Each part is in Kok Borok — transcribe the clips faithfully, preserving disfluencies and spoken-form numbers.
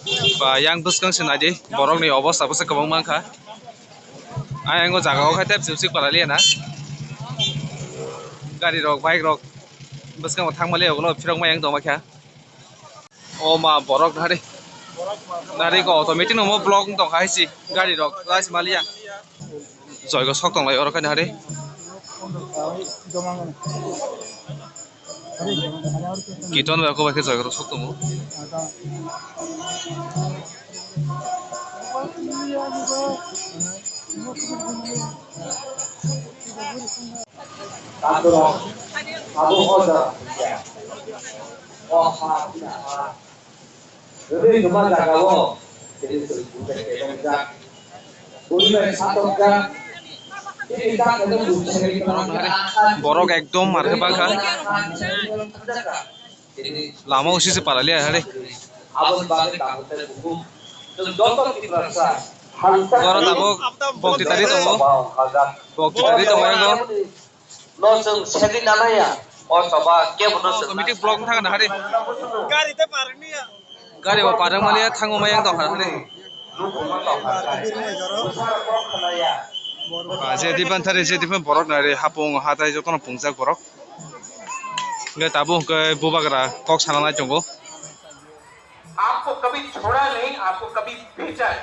Ba, yang bwskang se naidi, borokni obostha bwsa kwbang mankha. Ayang o jaga o khai tep sip sip para liya na. Gari rok, bike rok bwskango thangma liya, ulo phirok ma yang tongma kha. O ma borok nari. Nari ko automatic no mo block tong khai si gari rok rai si ma liya. Joy ko sok tong lai oro khai nari. Kiton ba ko ba khe joy ko sok tong. Taborok abo hoda ya. O ha, ha. Rwrwi kwma jagao tini chwng buthai kebongjak. Buthai satokjak. Tini tak khe buthai kebongjak. Borok ekdom mar khe bangkha. Lama usi se para liya hare. Aboni bagwi tabuk tei bukhuk. Chwng joto Tiprasa. Oro tabuk bokti tari tongo. Bokti tari tongo ego. No chwng segwi nanaya. O choba kebo no chwng committee block thang na hare. Gari te parang niya. Gari bo parang maliya thango mayang tong hare. Ah, je diban thari je diban borok nari hapung hatai jotono pungjak borok. Hingke tabuk hingke bubagra kok sana nai tongo. आपको कभी छोड़ा नहीं, आपको कभी भेजा है।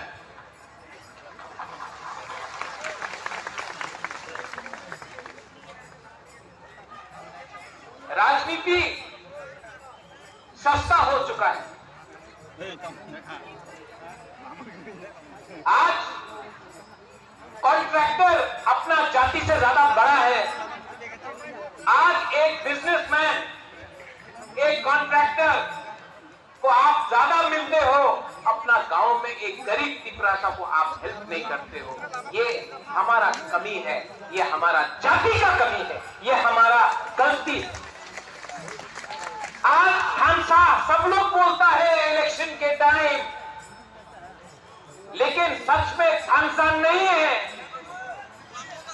राजनीति सस्ता हो चुका है। आज कॉन्ट्रैक्टर अपना जाति से ज्यादा बड़ा है। आज एक बिजनेसमैन, एक कॉन्ट्रैक्टर को आप ज्यादा मिलते हो, अपना गांव में एक गरीब तिपरासा को आप हेल्प नहीं करते हो। ये हमारा कमी है, ये हमारा जाति का कमी है, ये हमारा गलती है। आज थानसा सब लोग बोलता है इलेक्शन के टाइम, लेकिन सच में थानसा नहीं है।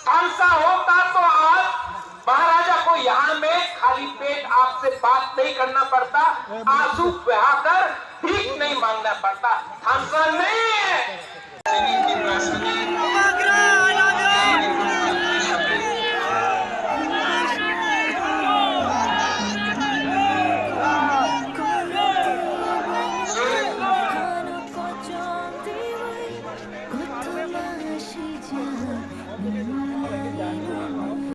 थानसा होता तो आज महाराजा को यहाँ में खाली पेट आपसे बात नहीं करना पड़ता, आंसू बहाकर भीख नहीं मांगना पड़ता। थानसा नहीं